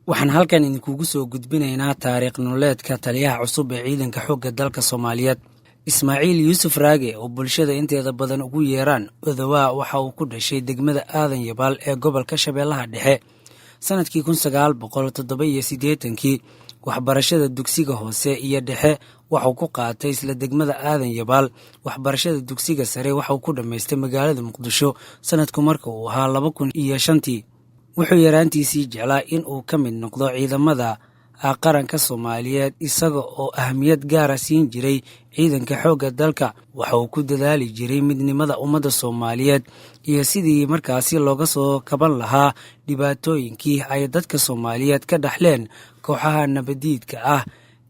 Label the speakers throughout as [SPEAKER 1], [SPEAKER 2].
[SPEAKER 1] Waxaan halkan idinkugu soo gudbinaynaa taariikh nololeedka taliyaha cusub ee ciidanka xoogga dalka Soomaaliyeed, Ismaaciil Yuusuf Raage, oo bulshada inteeda badan ugu yeeraan Odawaa. Waxa uu ku dhashay degmada Aadan Yabaal ee gobolka Shabeellaha Dhexe sanadkii 1987-kii. Waxbarashada dugsiga hoose iyo dhexe waxuu ku qaatay isla degmada Aadan Yabaal. Waxbarashada dugsiga sare waxauu ku dhammaystay magaalada Muqdisho sanadku marka uu ahaa 2005-tii. Wuxuu yaraantiisii jeclaa in uu ka mid noqdo ciidamada qaranka Soomaaliyeed, isaga oo ahmiyad gaara siin jiray ciidanka xoogga dalka. Waxa uu ku dadaali jiray midnimada ummadda Soomaaliyeed iyo sidii markaasi looga soo kaban lahaa dhibaatooyinkii ay dadka Soomaaliyeed ka dhaxleen kooxaha nabadiidka ah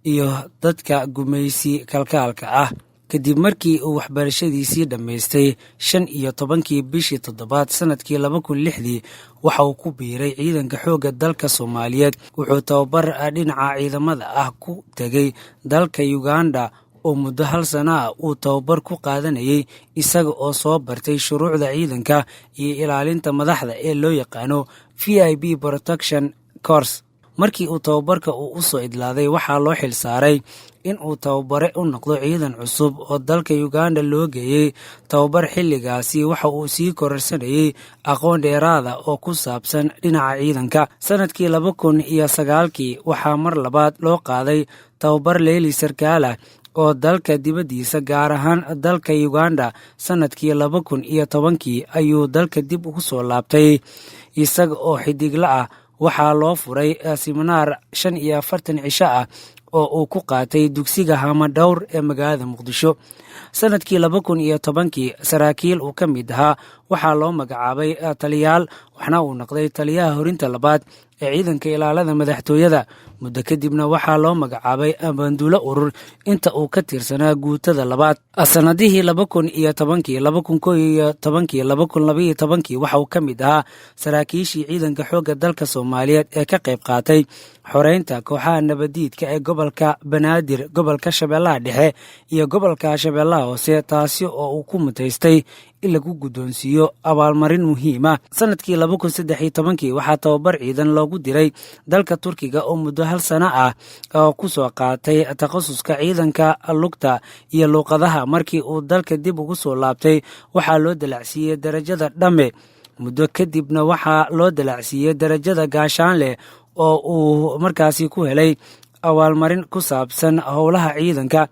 [SPEAKER 1] iyo dadka gumaysi kalkaalka ah. Kadib markii uu waxbarashadiisii dhammaystay, 15-kii bishii toddobaad sanadkii 2006-dii waxa uu ku biiray ciidanka xoogga dalka Soomaaliyeed. Wuxuu tababar dhinaca ciidamada ah ku tegay dalka Uganda oo muddo hal sana ah uu tababar ku qaadanayay, isaga oo soo bartay shuruucda ciidanka iyo ilaalinta madaxda ee loo yaqaano VIP Protection Course. Markii uu tababarka uu u soo idlaaday, waxaa loo xil saaray in uu tababare u noqdo ciidan cusub oo dalka Uganda loo geeyey tababar. Xilligaasi waxa uu sii kororsanayey aqoon dheeraada oo ku saabsan dhinaca ciidanka. Sanadkii 2009-kii waxaa mar labaad loo qaaday tababar leyli sarkaalah oo dalka dibaddiisa, gaar ahaan dalka Uganda. Sanadkii 2010-kii ayuu dalka dib ugu soo laabtay isaga oo xidigla ah. Waxaa loo furay siminaar 45 cisho ah oo uu ku qaatay dugsiga Hamadhowr ee magaalada Muqdisho. Sanadkii 2010-kii saraakiil uu ka mid ahaa waxaa loo magacaabay taliyaal, waxna uu noqday taliyaha horinta labaad ee ciidanka ilaalada madaxtooyada. Muddo kadibna waxaa loo magacaabay abaanduulo urur inta uu ka tirsanaa guutada labaad. Sanadihii 2010-kii, 2011-kii, 2012-kii waxa uu ka mid ahaa saraakiishii ciidanka xoogga dalka Soomaaliyeed ee ka qayb qaatay xoreynta kooxaha nabadiidka ee gobolka Banaadir, gobolka Shabeellaha Dhexe iyo gobolka Shabeellaha Hoose, taasi oo uu ku mutaystay in lagu guddoonsiiyo abaalmarin muhiima. Sanadkii 2013-kii waxaa tababar ciidan loogu diray dalka Turkiga oo muddo hal sano ah oo ku soo qaatay takhasuska ciidanka lugta iyo luuqadaha. Markii uu dalka dib ugu soo laabtay, waxaa loo dalacsiiyey darajada dhamme. Muddo kadibna waxaa loo dalacsiiyey darajada gaashaanleh oo uu markaasi ku helay abaalmarin ku saabsan howlaha ciidanka.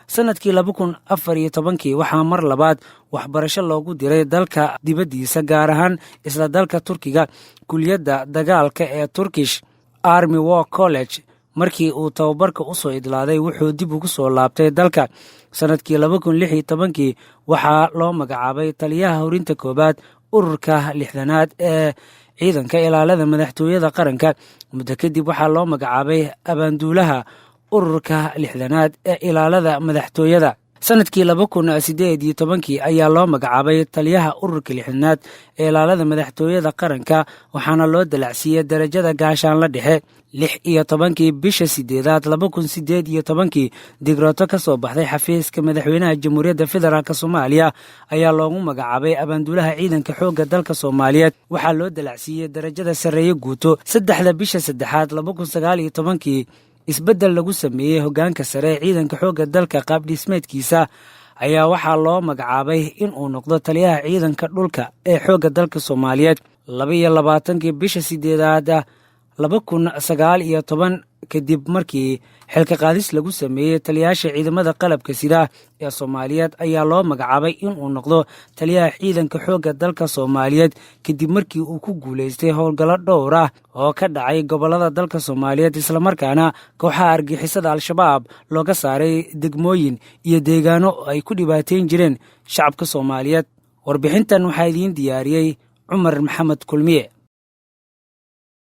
[SPEAKER 1] Sanadkii 2014-kii waxaa mar labaad waxbarasho loogu diray dalka dibaddiisa, gaar ahaan isla dalka Turkiga, kuliyadda dagaalka ee Turkish Army War College. Markii uu tababarka u soo idlaaday, wuxuu dib ugu soo laabtay dalka. Sanadkii 2016-kii waxaa loo magacaabay taliyaha horinta koowaad ururka 60aad ee ciidanka ilaalada madaxtooyada qaranka. Muddo kadib waxaa loo magacaabay abaanduulaha ururka 60aad ee ilaalada madaxtooyada. Sanadkii 2018-kii ayaa loo magacaabay taliyaha ururka 60aad ee ilaalada madaxtooyada qaranka, waxaana loo dalacsiiyey darajada gaashaanla dhexe. 16-kii bisha sideedaad 2018-kii, digrooto ka soo baxday xafiiska madaxweynaha Jamhuuriyadda Federaalk Soomaaliya ayaa loogu magacaabay abaanduulaha ciidanka xoogga dalka Soomaaliyeed. Waxaa loo dalacsiiyey darajada sarreeye guuto. 3-da bisha saddexaad 2019-kii, isbeddel lagu sameeyey hoggaanka sare ee ciidanka xoogga dalka qaabdhismeedkiisa ayaa waxaa loo magacaabay in uu noqdo taliyaha ciidanka dhulka ee xoogga dalka Soomaaliyeed. 22-kii bisha sideedaad 2019, kadib markii xilka qaadis lagu sameeyey taliyaasha ciidamada qalabka sida ee Soomaaliyeed, ayaa loo magacaabay inuu noqdo taliyaha ciidanka xoogga dalka Soomaaliyeed, kadib markii uu ku guulaystay howlgallo dhowr ah oo ka dhacay gobollada dalka Soomaaliyeed, islamarkaana kooxaha argixisada Al-Shabaab looga saaray degmooyin iyo deegaano ay ku dhibaateyn jireen shacabka Soomaaliyeed. Warbixintan waxaa idiin diyaariyey Cumar Maxamed Kulmiye.